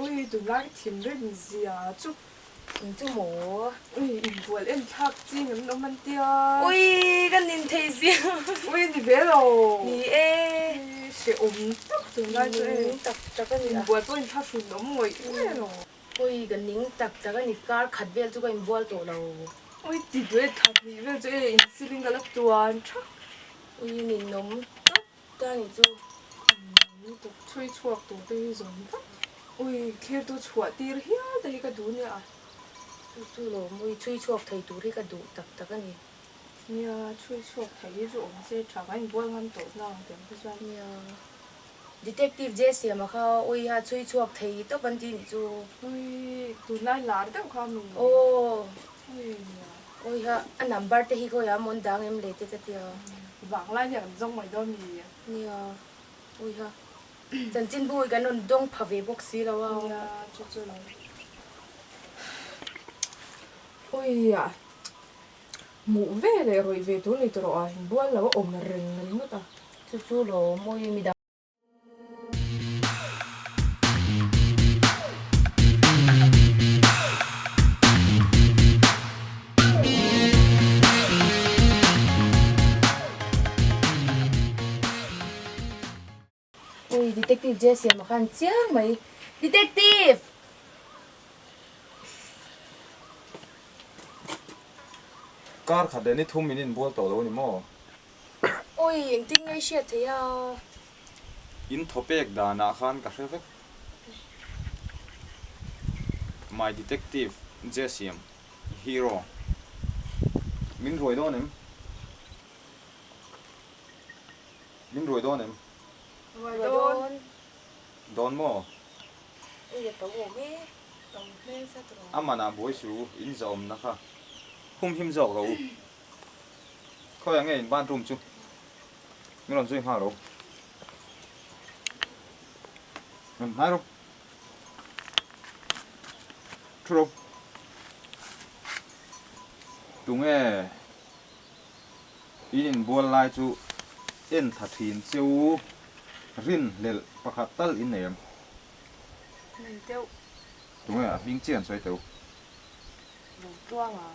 Ui tunlai ka thinrim zia chu. Eng chu maw? Ui inbual en thlak ching an awm an tia. Ui ka nin thei zia. Ui ni ve lo. Ni e. Ui hrehawm tak tunlai chu e. Ning tak tak a ni a. Inbual pawh inthlak hrun awm ngawih ngawih lo. Ui ka ning tak tak a ni kar khat vel chu ka inbual tawh lo. Ui ti duai thla hnih vel chu e insiling ka la tuan thak. Ui ninawm tak ta ni chu. Lutuk chhui chhuak tur te hi zawm vat. Ui thlirtu chhuah tir hial te hi ka duh nia. Chu chu lo ui chhui chhuak thei tur hi ka duh tak tak a ni. Nia chhui chhuak thei hi chu awm se tha ka inbual ngam tawh hna ang tiang te chuan. Nia Detective J Siama kha ui ha chhui chhuak thei tawp an ti nih chu. Ui tunlai lar deuh kha mi. Aw. Ui nia. Ui ha a number te hi khawiah a mawn dang em le te ka tia. Vanglai hian kan zawng mai dawn mi. Nia. Ui ha. Chanchinbu hi kan rawn dawng pha ve bawk si lo a. Nia chu chu lo. Ui a. Hmuh ve leh rawih ve tur ni tawh a inbual lo a awm reng ringawt a. Chu chu lo mawi midang. Ui detective J siam a khan chiang mai detective. Kar khat leh ni thum in inbual tawh lo a ni maw? Ui engtin nge i hriat theih a? In thaw pek danah khan ka hre vek. My detective J siam hero min ruai dawn em? Min ruai dawn em? Ruai dawn. Dawn maw? Ui a to awm e. To hmel sa tawh. A manah buai su in zahawmna kha hum him zawk rawh u. Khawiah nge in bathroom chu? Min rawn zui nghal rawh u. Rawn hnai rawh. Thu rawh. Tunge? In inbual lai chu en thla thin che u, rin hlelh pakhat tal in nei em? Nei deuh. Tunge a hming chiah an sawi teh u? Rotluang a.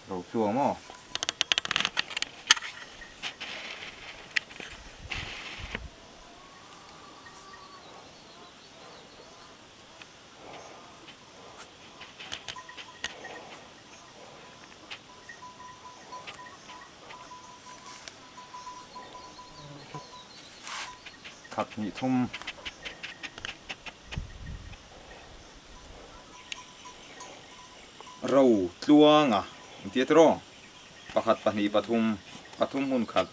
Rotluang maw? Khat hnih thum ro tluanga an ti a tiraw pakhat pahnih pathum pathum hmun khat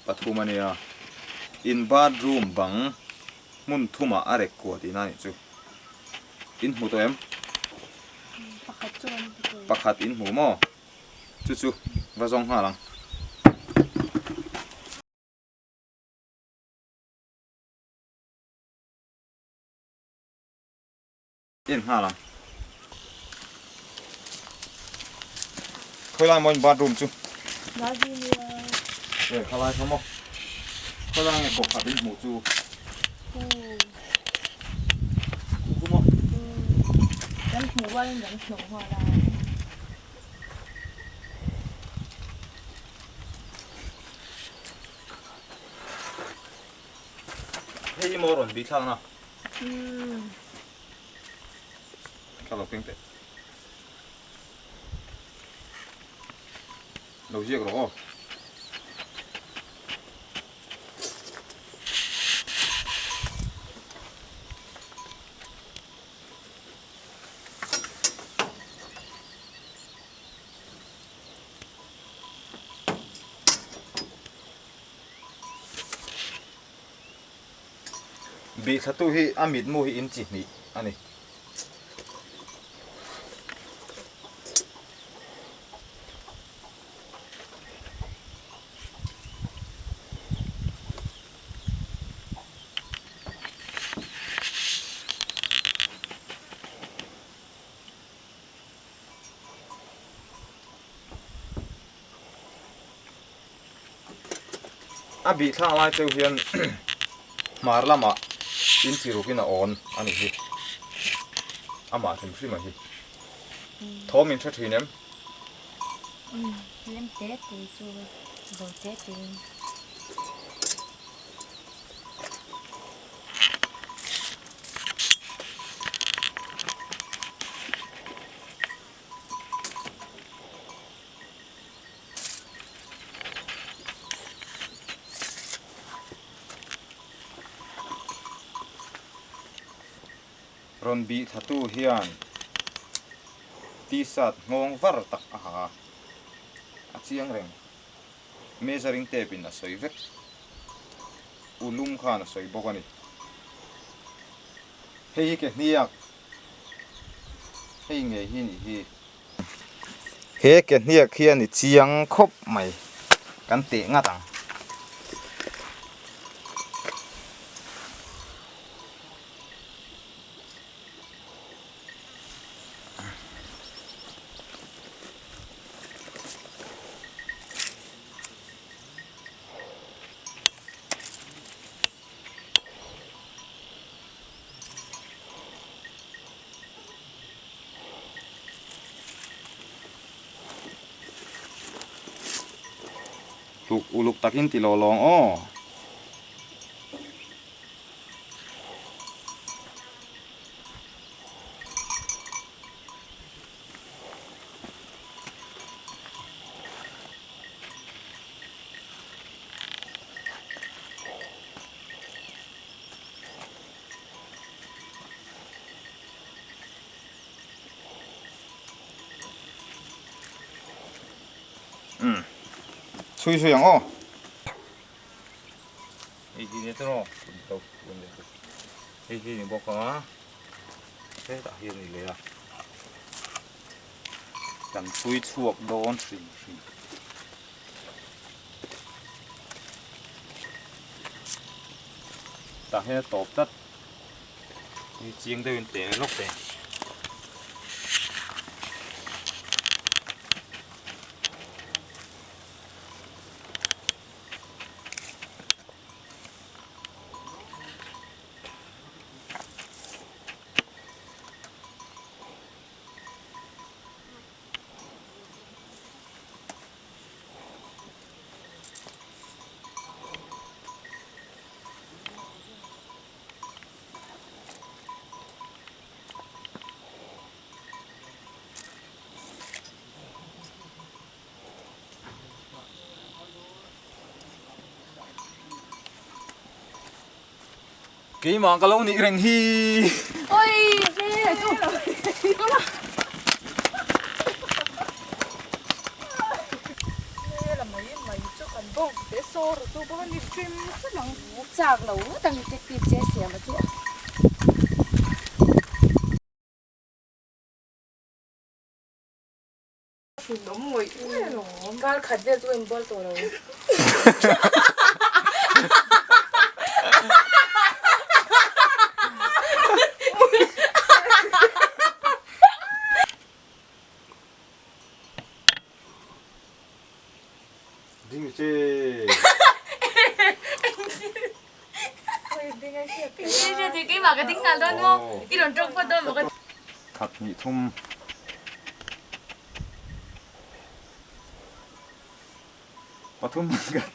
pathum a nia in bathroom bang hmun thumah a rek kuah tihna a nih chu. In hmu tawh em? Pakhat chu kan hmu tawh. Pakhat in hmu maw? Chu chu va zawng nghal ang. En nghal ang. Khawi lai maw in bathroom chu? Lai hi nia. E kha lai kha maw? Khawi lai nge kawkhat in hmuh chu? Khu. Khu khu maw? Kan hmuh rualin kan hnawh nghal a. Hei hi maw rawn bih thlakna? Ka lo keng teh. Lo ziak rawh aw. Bihthla tu hi a mitmu hi in chi hnih a ni. A bih thlak lai cheu hian hmar lamah in chi rukin a awn a nih hi. Amah hrim hrim a hi. Thawm in hre thin em? Lem te te chu zo te te in. Rawn bih thlatu hian T-shirt nghawng var tak a ha a, a chiang reng. Measuring tape in a sawi vek. U lum khan a sawi bawk a ni. Hei hi ke hniak, hei ngei hi nih hi. He ke hniak hian i chiang khawp mai, kan teh ngat ang. Tluk uluk takin ti lo lawng aw. Umm chhui chhui ang aw. Hei hi nia chu maw hei hi ni bawk a hetah hian ni leh a kan chhui chhuak dawn hrim hrim. Tah hian a tawp tlat hei chiang deuhin teh lawk teh. Keimah ka lo nih reng hi. Oi, he chu. Chak lo ngawt ang detective che siam a chu. Kar khat vel chu ka inbual tawh lo. Ding che. Khat hnih thum. Pathum khat.